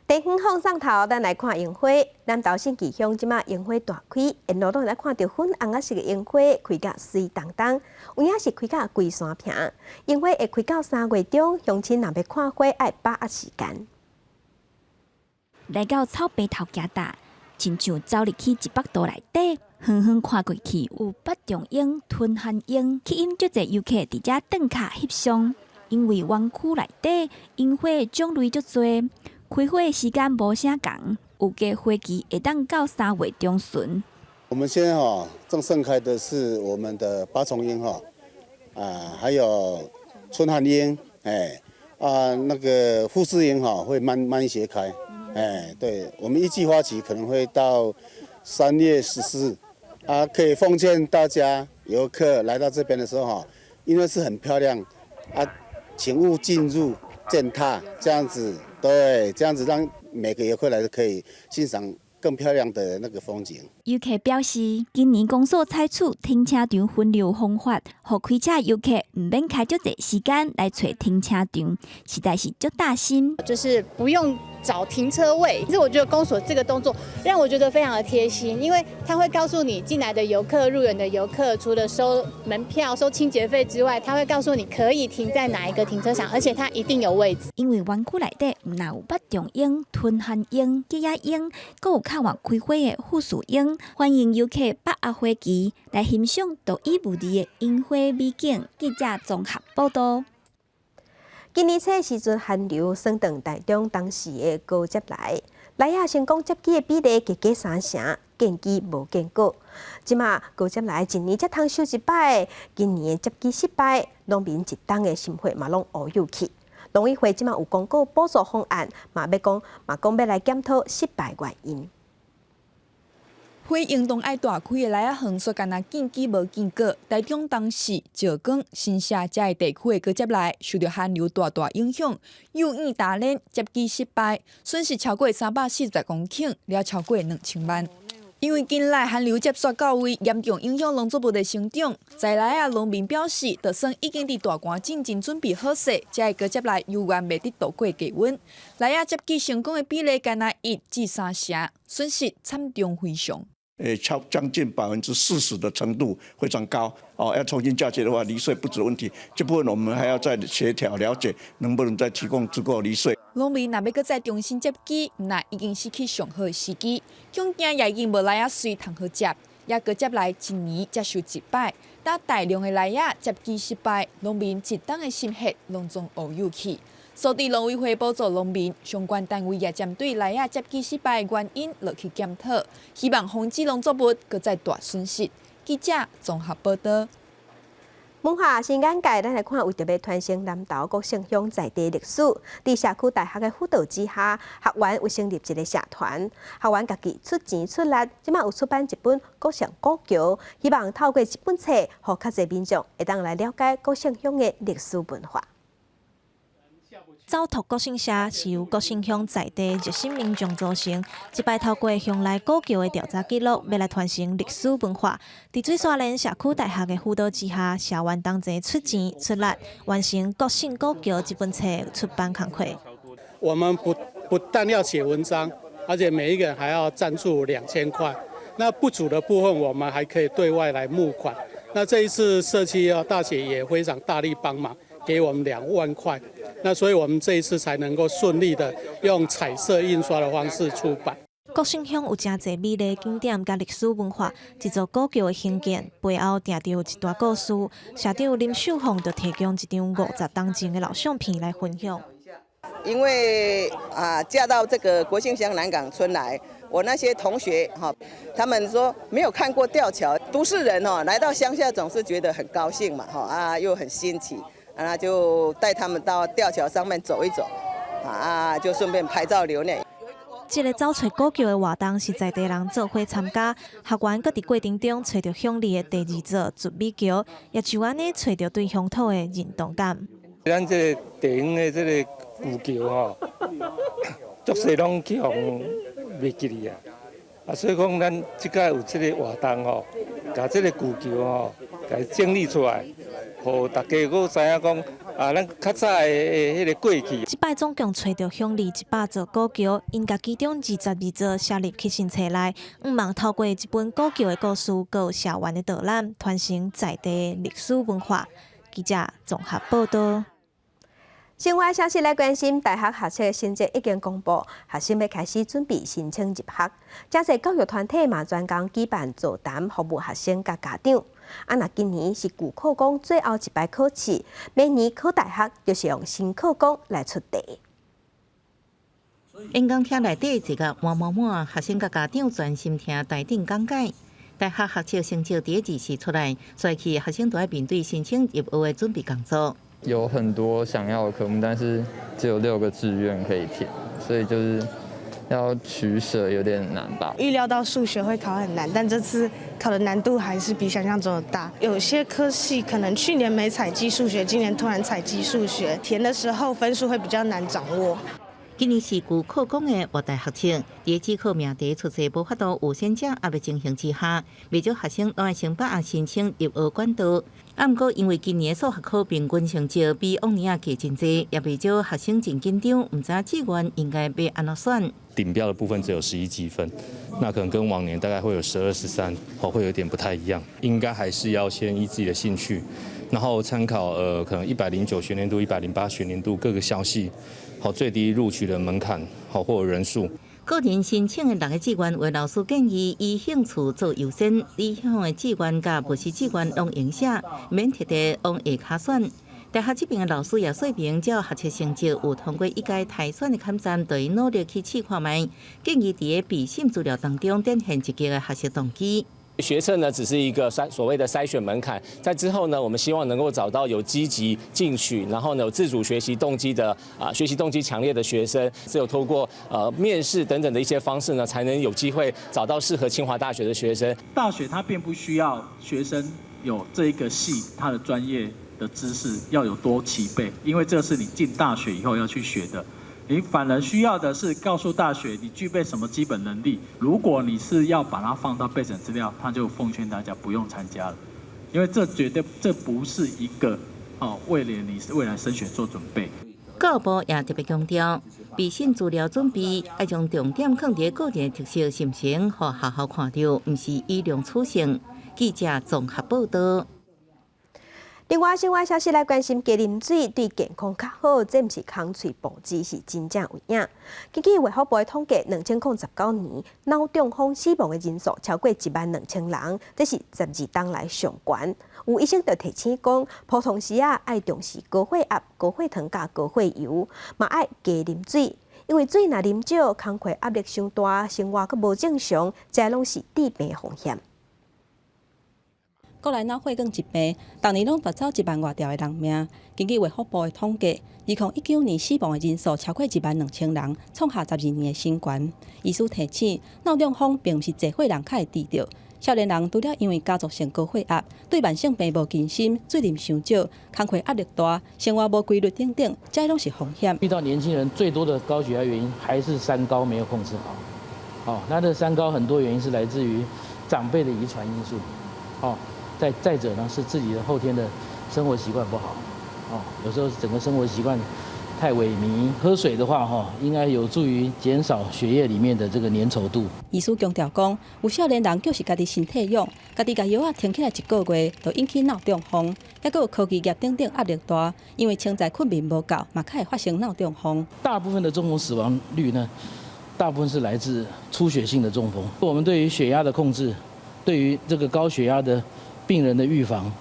地方放送頭，咱來看櫻花。南投信義鄉這馬櫻花大開，沿路攏會看著粉紅仔色的櫻花開甲媠當當，有影是開甲規山坪。櫻花會開到3月中，鄉親若欲看花，愛把握時間。來到草白頭行搭，親像走入去一幅圖內底，遠遠看過去有八重櫻、春寒櫻，吸引足濟遊客佇遮轉跤翕相。因為園區內底櫻花種類足濟。開花的時間無啥仝，預計花期會當到3月中旬。我們現在哈正盛開的是我們的八重櫻哈，啊，還有春寒櫻，哎，啊那個富士櫻哈會慢慢一些開，哎，對，我們一季花期可能會到3月14，啊，可以奉勸大家遊客來到這邊的時候哈，因為是很漂亮，啊，請勿進入踐踏，這樣子。對，這樣子讓每個遊客來都可以欣賞更漂亮的那個風景。遊客表示，今年公所採取停車場分流方法，予開車遊客毋免開足濟時間來揣停車場，實在是足貼心。就是不用找停車位，其實我覺得公所這個動作讓我覺得非常的貼心，因為他會告訴你進來的遊客、入園的遊客，除了收門票、收清潔費之外，他會告訴你可以停在哪一個停車場，而且他一定有位置。因為園區內底毋但有八重櫻、春寒櫻、吉野櫻，閣有較晚開花的富士櫻，歡迎遊客把握花期來欣賞獨一無二的櫻花美景。記者綜合報導。今年初時陣寒流升轉台中，當時的高接來，梨仔成功接機的比例加加三成，見機無見果。這馬高接來一年才通收一擺，今年的接機失敗，農民一冬的心血嘛攏烏有去。農委會這馬有公告補助方案，嘛欲講嘛講欲來檢討失敗原因。花應當愛大開的梨仔園，煞干焦見機無見果。台中東勢、石岡、新社遮个地區的高接來，受著寒流大大影響，幼莖打連，接機失敗，損失超過340公頃，了超過2000萬。因為近來寒流接續到位，嚴重影響農作物的生長。在梨仔農民表示，就算已經佇大寒進前準備好勢，遮个高接來猶原袂得度過低溫。梨仔接機成功的比例干焦1至3成，損失慘重非常。誒，超將近40%的程度非常高哦。要重新嫁接的話，梨穗不足問題，這部分我們還要再協調了解，能不能再提供足夠梨穗。農民若欲閣再重新接機，那已經失去上好的時機，恐驚也已經無梨仔穗通好接，也閣接來一年才收一擺，當大量的梨仔接機失敗，農民一冬的心血攏總烏有去。屬地農委會補助農民，相關單位也針對梨仔接機失敗的原因落去檢討，希望防止農作物閣再大損失。記者綜合報導。文化新眼界，咱來看為著欲傳承南投國姓鄉在地歷史，佇社區大學的輔導之下，學員有成立一個社團，學員家己出錢出力，這馬有出版一本國姓古橋，希望透過這本冊，予較濟民眾會當來了解國姓鄉的歷史文化。走讀國姓社是由國姓鄉在地熱心民眾組成，這擺透過鄉內古橋的調查記錄，欲來傳承歷史文化。佇水沙連社區大學的輔導之下，社員同齊出錢出力，完成國姓古橋這本冊出版工課。我們不但要寫文章，而且每一個人還要贊助2000塊。那不足的部分，我們還可以對外來募款。那這一次社區大學也非常大力幫忙，給我們2萬塊。那所以我們這一次才能夠順利的用彩色印刷的方式出版。國姓鄉有誠濟美麗景點佮歷史文化，這座古橋的興建背後定著有一段故事。社長林秀鳳就提供一張50冬前的老相片來分享。因為啊，嫁到這個國姓鄉南港村來，我那些同學哈，他們說沒有看過吊橋，都市人哦，來到鄉下總是覺得很高興嘛，哈啊，又很新奇，啊，就帶他們到吊橋上面走一走，啊，就順便拍照留念。這个走揣古橋的活動是在地人做伙參加，學員閣佇過程中揣著鄉里的第二座絕美橋，也就按呢揣著對鄉土的認同感。咱這个地方的這个舊橋吼，足濟攏去予袂記哩啊！啊，所以講咱這擺有這个活動吼，共這个舊橋吼，共整理出來，予大家閣知影講啊，咱較早的彼个過去。這擺總共揣著鄉里100座古橋，𪜶共其中22座寫入去新冊內，向望透過這本古橋的故事，閣有社員的導覽，傳承在地歷史文化。記者綜合報道。新聞消息來關心，大學學測成績已經公布，學生欲開始準備申請入學。誠濟教育團體嘛專工舉辦座談，服務學生佮家長。啊，若今年是舊課綱最後一擺考試，明年考大學就是用新課綱來出題。演講廳內底坐甲滿滿滿，學生佮家長專心聽台頂講解。大學學測成績佇24出來，所以學生都愛面對申請入學的準備工作。有很多想要的科目，但是只有6個志願可以填，所以就是要取捨有點難吧。預料到數學會考很難，但這次考的難度還是比想象中的大。有些科系可能去年沒採計數學，今年突然採計數學，填的時候分數會比較難掌握。今年是舊課綱的活大學測，佇指考命題出錯無法度有先者壓力情形之下，袂少學生攏愛先把握申請入學管道。啊，毋過因為今年數學考平均成績比往年仔低真濟，也袂少學生真緊張，毋知志願應該欲按怎選。頂標的部分只有11級分，那可能跟往年大概會有12、13，哦，會有點不太一樣。應該還是要先依自己的興趣，然後參考可能109學年度、108學年度各個校系，好最低錄取的門檻，好或人數。個人申請的6個志願，有老師建議以興趣做優先，理想的志願佮無是志願攏會寫，免特地往下跤選。大學這邊的老師也說明，只要學測成績有通過一階篩選的坎站，就應努力去試看覓。建議佇个備審資料當中展現積極的學習動機。學測呢，只是一個所謂的篩選門檻，在之後呢，我們希望能夠找到有積極進取，然後呢有自主學習動機的啊，學習動機強烈的學生，只有透過面試等等的一些方式呢，才能有機會找到適合清華大學的學生。大學它並不需要學生有這一個系，他的專業的知識要有多齊備，因為這是你進大學以後要去學的。你反而需要的是告訴大學你具備什麼基本能力。如果你是要把它放到備審資料，他就奉勸大家不用參加了，因為這絕對這不是一個哦，為了你未來升學做準備。教育部也特別強調，備審資料準備愛將重點放佇個人特色形成，予學校看著，毋是以量取勝。記者綜合報道。另外，新聞消息來關心，加啉水對健康較好，這毋是空喙磅脂，是真正有影。根據衛福部的統計，2019年腦中風死亡的人數超過1萬2千人，這是12冬來上懸。有醫生就提醒講，普通時啊愛重視高血壓、高血糖佮高血油，嘛愛加啉水，因為水若啉少，工課壓力傷大，生活閣無正常，這攏是致病風險。國內腦血管疾病，逐年攏奪走1萬外條的人命。根據衛福部的統計，2019年死亡的人數超過1萬2千人，創下12年的新高。醫師提醒，腦中風並毋是濟歲人較會得著，少年人除了因為家族性高血壓、對慢性病無關心、水啉傷少、工課壓力大、生活無規律等等，這攏是風險。遇到年輕人最多的高血壓原因，還是三高沒有控制好。哦，那這三高很多原因是來自於長輩的遺傳因素。哦。再者呢，是自己的後天的生活習慣不好，哦，有時候整個生活習慣太萎靡。喝水的話，哈，應該有助於減少血液裡面的這個粘稠度。醫師強調講，有少年人就是家己身體勇，家己共藥仔停起來一個月，就引起腦中風，抑閣有科技業等等壓力大，因為清早睏眠無夠，嘛較會發生腦中風。大部分的中風死亡率呢，大部分是來自出血性的中風。我們對於血壓的控制，對於這個高血壓的病人的預防，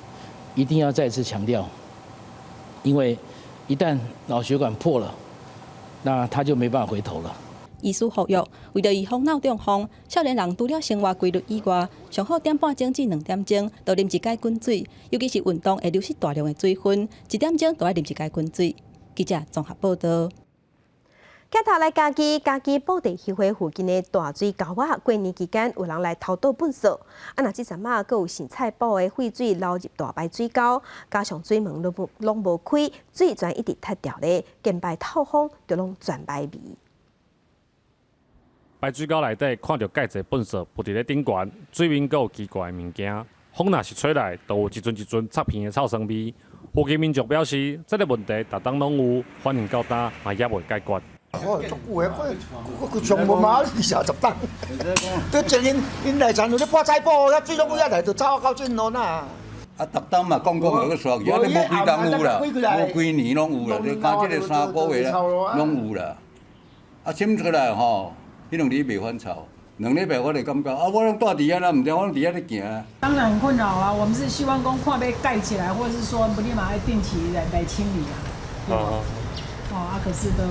一定要再次強調，因為一旦腦血管破了，那他就沒辦法回頭了。醫師呼籲，為著預防腦中風，少年人除了生活規律以外，上好點半鐘至2點鐘就啉一擺滾水，尤其是運動會流失大量的水分，1點鐘就愛啉一擺滾水。記者綜合報道。鏡頭來嘉義，嘉義布袋協會附近的大水溝仔，過年期間有人來偷倒糞埽。啊，若這陣仔閣有蒔菜埔的廢水流入大排水溝，加上水門攏攏無開，水全一直塞牢咧，近排透風就攏全歹味。排水溝內底看著蓋濟糞埽浮佇咧頂懸，水面閣有奇怪的物件，風若是吹來，就有一陣一陣插鼻的臭酸味。附近民眾表示，這个問題逐冬攏有，反映到今嘛猶未解決。哦，足久的，我佢上無嘛20冬。對前𪜶𪜶來田有咧潑菜埔，遐水攏遐來，就臭到盡咯呐。啊，逐冬嘛講講又閣煞去，啊，你無幾冬有啦，無幾年攏有啦，就敢這个3個月啦，攏有啦。啊，滲出來吼，彼2日袂反臭，2禮拜我就感覺啊，我攏蹛佇遐啦，毋知我攏佇遐咧行。當然很困擾啊，我們是希望講看欲蓋起來，或者是說不立馬愛定期來清理啊。哦，啊，可是都。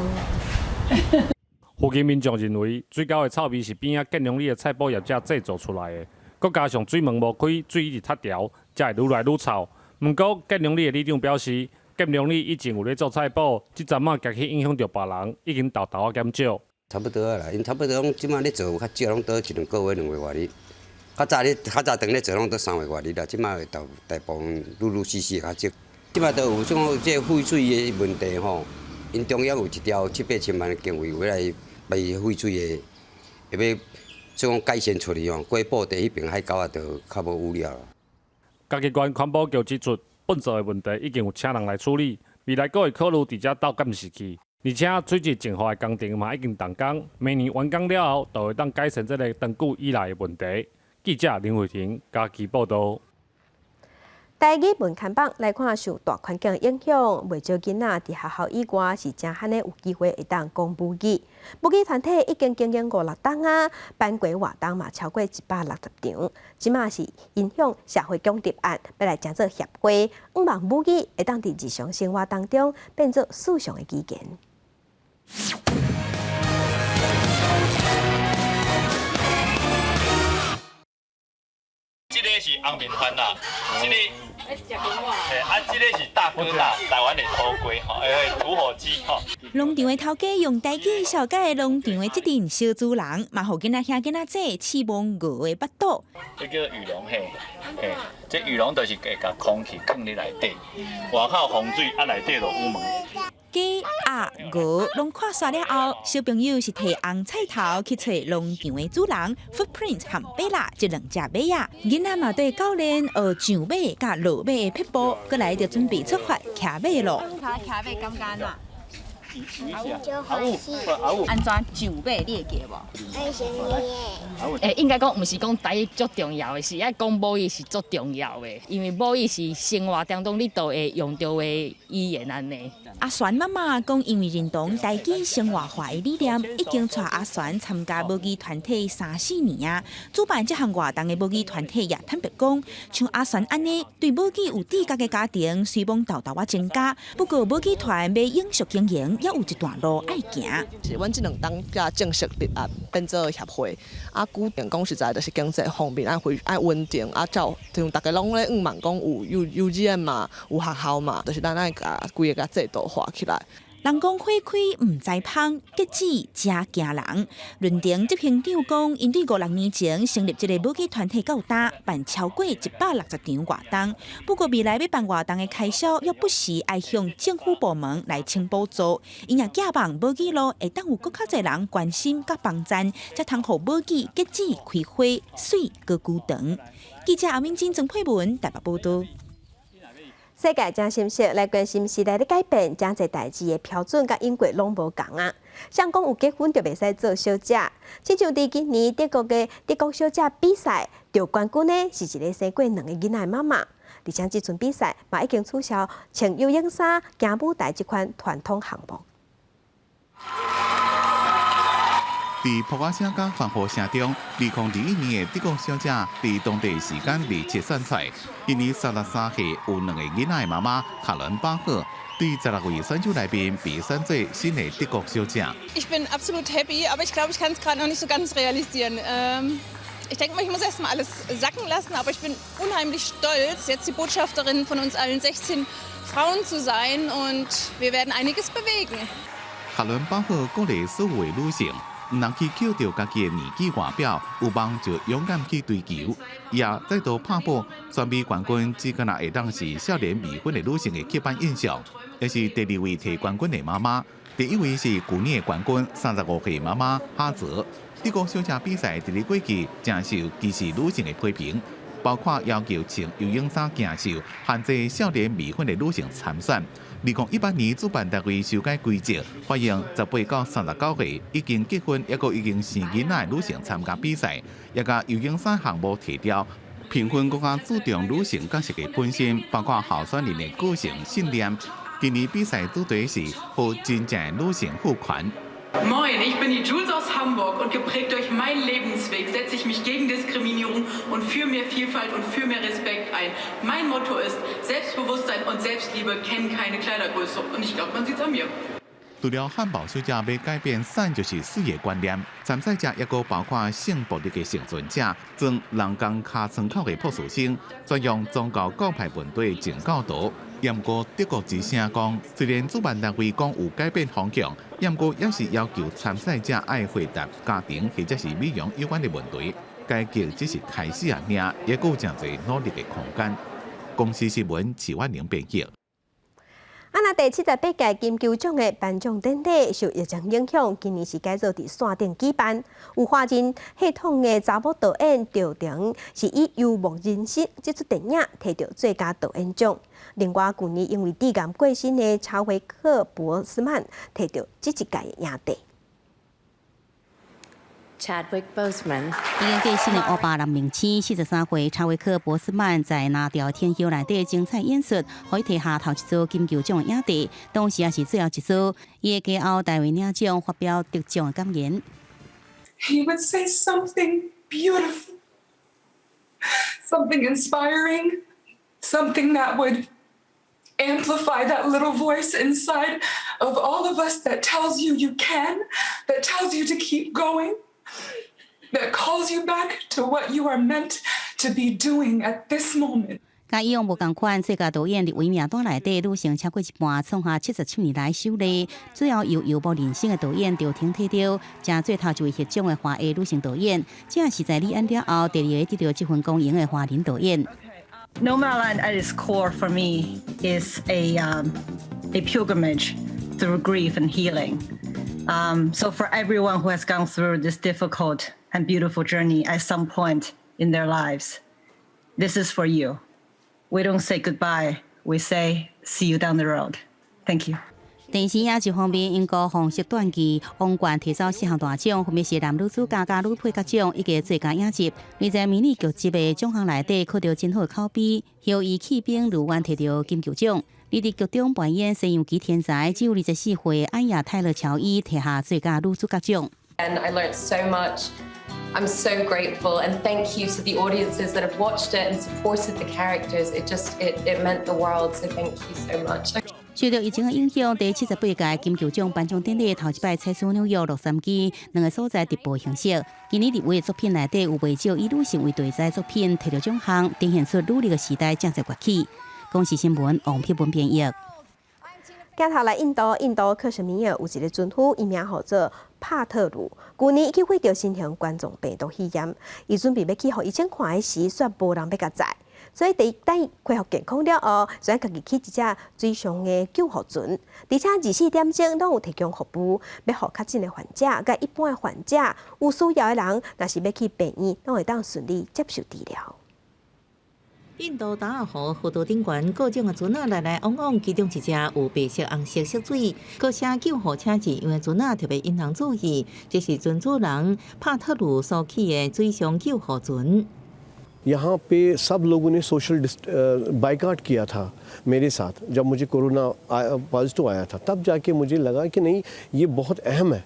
附近民眾認為，水溝的臭味是邊仔建良里的菜脯業者製造出來的，閣加上水門無開，水一直塞牢，才會愈來愈臭。毋過建良里的里長表示，建良里以前有咧做菜脯，這陣仔驚去影響著別人，已經沓沓仔減少。差不多啦，𪜶差不多攏這馬咧做較少，攏倒一兩個月、2個月外日。較早咧，較早當咧做攏倒3個月外日啦，這馬大大部分陸陸續續較少。這馬都有種這廢水的問題吼。𪜶中央有一條七八千萬的經費，欲來排廢水的，欲欲講改善出去吼，過布袋彼爿海溝仔就較無污染。嘉義縣環保局指出，糞埽的問題已經有請人來處理，未來閣會考慮佇遮鬥監視器，而且水質淨化的工程嘛已經動工，明年完工了後，就會當改善這个長久以來的問題。記者林慧婷嘉義報導。台語文看板來看，受大環境影響，袂少囡仔佇學校以外是誠罕的有機會會當講母語。母語團體已經經營五六冬啊，辦過活動嘛超過160場。這馬是影響社會局立案，欲來成做協會，向望母語會當佇日常生活當中變做時尚的語言。這個是紅面番啦，這个，啊，這个是大哥大，台灣的土雞吼，土火雞吼。農場的頭家用台語紹介農場的這陣小主人，嘛予囡仔兄囡仔姊試摸牛的腹肚。這叫羽絨嘿，嘿，這羽絨就是會共空氣囥佇內底，外口風水啊，內底就羽毛。雞、鴨、鵝攏看煞了後，小朋友是提紅菜頭去揣農場的主人 Footprint 和貝拉這兩隻馬仔。囡仔嘛對教練學上馬佮落馬的撇步，閣來就準備出發騎馬囉。騎馬感覺按怎？按怎上馬你會記無？欸，應該講毋是講台語足重要的，是愛講母語是足重要的，因為母語是生活當中你都會用著的語言按呢。阿璇媽媽講，因為認同台語生活化的理念，已經帶阿璇參加母語團體三四年啊。主辦這項活動的母語團體也坦白講，像阿璇按呢，對母語有知覺的家庭，雖罔沓沓仔增加，不過母語團欲永續經營，猶有一段路愛行。是阮這2冬才正式立案變做協會，啊，固定講實在就是經濟方面愛恢愛穩定，啊，照像逐家攏咧向望講有幼稚園嘛，有學校嘛，就是咱愛共規个共制度化起來。人講花開毋知芳，結子誠驚人。論壇執行長講，𪜶對五六年前成立這个母語團體到今，辦超過160場活動。不過未來欲辦活動的開銷，猶不時愛向政府部門來請補助。𪜶也寄望母語路會當有閣較濟人關心佮幫贊，才通予母語結子開花媠閣久長。記者阿敏珍、曾佩文台北報導。世界真心適來關心時代的改變，誠濟代誌的標準佮英國攏無仝啊。像講有結婚就袂使做小姐，親像佇今年德國的德國小姐比賽，得冠軍的是一个生過兩个囡仔的媽媽，而且這陣比賽嘛已經取消穿游泳衫、行舞台這款傳統項目。佇噗仔聲佮歡呼聲中，2021年的德國小姐佇當地時間27選出來。今年33歲，有兩个囡仔的媽媽卡倫巴赫，佇16位選手內面被選做新的德國小姐。 Ich bin absolut happy, aber ich glaube, ich kann es gerade noch nicht so ganz realisieren. Ich denke mal, ich muss erst mal alles sacken lassen, aber ich bin unheimlich stolz, jetzt die Botschafterin von uns allen 16 Frauen zu sein, und wir werden einiges bewegen. 卡倫巴赫鼓勵所有的女性，毋通去抾著家己的年紀外表，有夢就勇敢去追求。也再度拍破選美冠軍，只敢若會當是少年未婚的女性的刻板印象。也是第二位提冠軍的媽媽，第一位是舊年的冠軍35歲媽媽哈澤。德國小姐比賽佇咧過去誠受歧視女性的批評，包括要求穿游泳衫行秀，限制少年未婚的女性參選。2018年主辦單位修改規則，歡迎18到39歲已經結婚抑閣已經生囡仔的女性參加比賽，也共游泳衫項目提掉。評分閣較注重女性角色的本身，包括候選人的個性信念。今年比賽主題是予真正的女性賦權。 Moin, ich bin die Jules aus Hamburg und geprägt durch meinen Lebensweg setze ich mich gegen Diskriminierung und für mehr Vielfalt und für mehr Respekt ein. Mein Motto ist, Selbstbewusstsein und Selbstliebe kennen keine Kleidergröße und ich glaube, man sieht's an mir. 除了漢堡小姐欲改變瘦就是媠的觀念，參賽者抑閣包括性暴力的倖存者、裝人工尻川口的博士生，專用宗教教派問題的正教徒。毋過德國之聲講，雖然主辦單位講有改變方向，毋過猶是要求參賽者愛回答家庭或者是美容有關的問題。改革只是開始爾，猶閣有誠濟努力的空間。公視新聞徐婉玲編譯。啊，那第78屆金球獎的頒獎典禮受疫情影響，今年是改做佇線頂舉辦。有華人血統的查某導演趙婷是以《遊牧人生》這齣電影提著最佳導演獎。另外，舊年因為致癌過身的查維克·博斯曼提著這一屆的影帝。 Chadwick Boseman。已經過身的烏白男明星43歲查維克·博斯曼在藍調天后內底精彩演出，予伊提下頭一座金球獎的影帝，同時也是最後一座。伊會家後代為領獎發表得獎的感言。 He would say something beautiful, something inspiring, something that would amplify that little voice inside of all of us that tells you you can, that tells you to keep going, that calls you back to what you are meant to be doing at this moment. 佮以往無仝款，最佳導演入圍名單內底女性超過一半，創下77年來首例。最後由遊牧人生的導演趙婷提著，成做頭一位獲獎的華裔女性導演，這也是在李安了後第二个得著這份光榮的華人導演。 Nomadland at its core for me is a pilgrimage through grief and healing. So for everyone who has gone through this difficult and beautiful journey at some point in their lives, this is for you. We don't say goodbye, we say see you down the road. Thank you. 電視影集方面，英國皇室傳記《王冠》提走四項大獎，分別是男女主角、佮女配角獎以及最佳影集。而在迷你劇集的獎項內底，取得真好的口碑，後裔棄兵如願提著金球獎。而佇劇中扮演西洋棋天才，只有24歲安雅泰勒喬伊提下最佳女主角獎。 And I learned so much. I'm so grateful and thank you to the audiences that have watched it and supported the characters. It just it it meant the world. So thank you so much. 受著疫情的影響，第78屆金球獎頒獎典禮頭一擺採取紐約、洛杉磯兩個所在直播形式。今年入圍的作品內底有袂少以女性為題材作品提著獎項，展現出女力的時代正在崛起。公視新聞王佩文編譯。鏡頭來印度，印度克什米爾有一个船夫，伊名號做帕特魯。舊年伊去患著新型冠狀病毒肺炎，伊準備欲去予醫生看的時，煞無人欲共載。所以佇等伊恢復健康了後，就家己起一隻水上的救護船，而且24點鐘攏有提供服務，欲予確診的患者佮一般的患者，有需要的人，若是欲去病院，攏會當順利接受治療。印度達爾河河道頂懸各種的船仔來來往往，其中一隻有白色、紅色色水，閣寫救護車字樣的船仔特別引人注意。這是船主人帕特魯所起的水上救護船。 यहाँ पे सब लोगों ने social boycott किया था मेरे साथ। जब मुझे कोरोना पॉजिटिव आया था, तब जाके मुझे लगा कि नहीं, ये बहुत अहम है।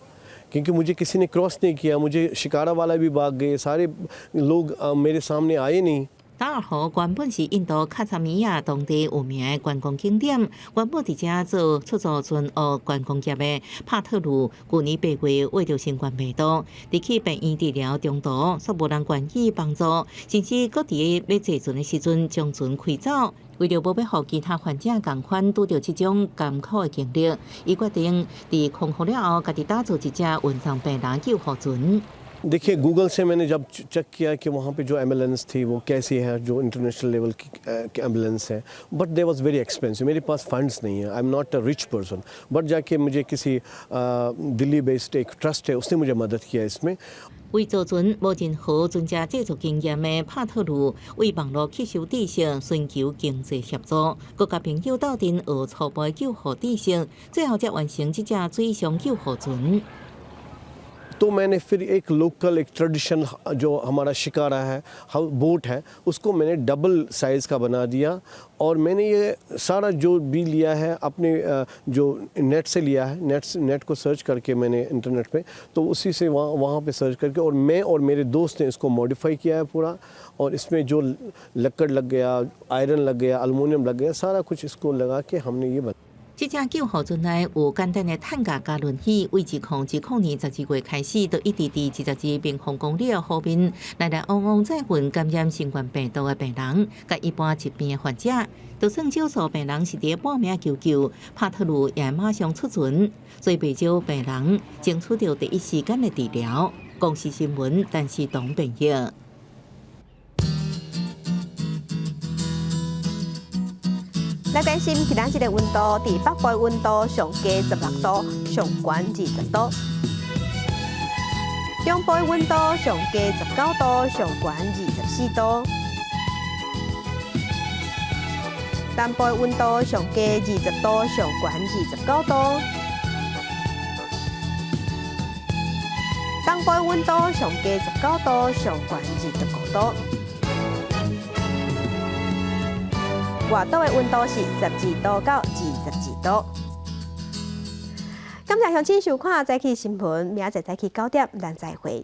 क्योंकि मुझे किसी ने क्रॉस नहीं किया। मुझे शिकारा वाला भी भाग गए, सारे लोग मेरे सामने आए नहीं。達爾河原本是印度克什米爾當地有名的觀光景點，原本佇遮做出租船學觀光業的帕特魯，舊年8月患著新冠病毒，佇去病院治療中途，煞無人願意幫助，甚至閣佇欲坐船的時陣將船開走。為著無欲予其他患者仝款拄著這種艱苦的經歷，伊決定佇康復了後，家己打造一隻運送病人救護船。 देखिए, गूगल से मैंने जब चेक किया कि वहाँ पे जो एम्बुलेंस थी वो कैसी है, जो इंटरनेशनल लेवल की एम्बुलेंस है, but they was very expensive। मेरे पास फंड्स नहीं है, I am not a rich person, but जाके मुझे किसी दिल्ली बेस्ड एक ट्रस्ट है, उसने मुझे मदद किया इसमें。為造船無任何船隻製作經驗的帕特魯，為網路吸收知識，尋求經濟協助，閣佮朋友鬥陣學初步救護知識，最後才完成這隻水上救護船。 तो मैंने फिर एक लोकल, एक ट्रेडिशन जो हमारा शिकारा है, हाउस बोट है, उसको मैंने डबल साइज़ का बना दिया और मैंने ये सारा जो भी लिया है, अपने जो नेट से लिया है। नेट नेट को सर्च करके मैंने इंटरनेट पे, तो उसी से वहाँ वहाँ पे सर्च करके और मैं और मेरे दोस्त ने इसको मॉडिफाई किया है पूरा और इसमें जो लक्कड़ लग गया, आयरन लग गया, अल्मोनियम लग गया, सारा कुछ इसको लगा के हमने ये बना 這隻救護船內有簡單的擔架佮輪椅，為2020年12月開始，就一直佇22平方公里的湖面來來往往載運感染新冠病毒的病人，佮一般疾病的患者。就算少數病人是佇半暝求救，帕特魯也馬上出船，所以袂少病人爭取著第一時間的治療。公視新聞，陳世東編譯。來關心今仔日的溫度，佇北部溫度上低16度，上懸20度；中部溫度上低19度，上懸24度；南部溫度上低20度，上懸29度；東部溫度上低19度，上懸25度。外島的溫度是12度到22度。感謝鄉親收看《早起新聞》，明仔載早起9點，咱再會。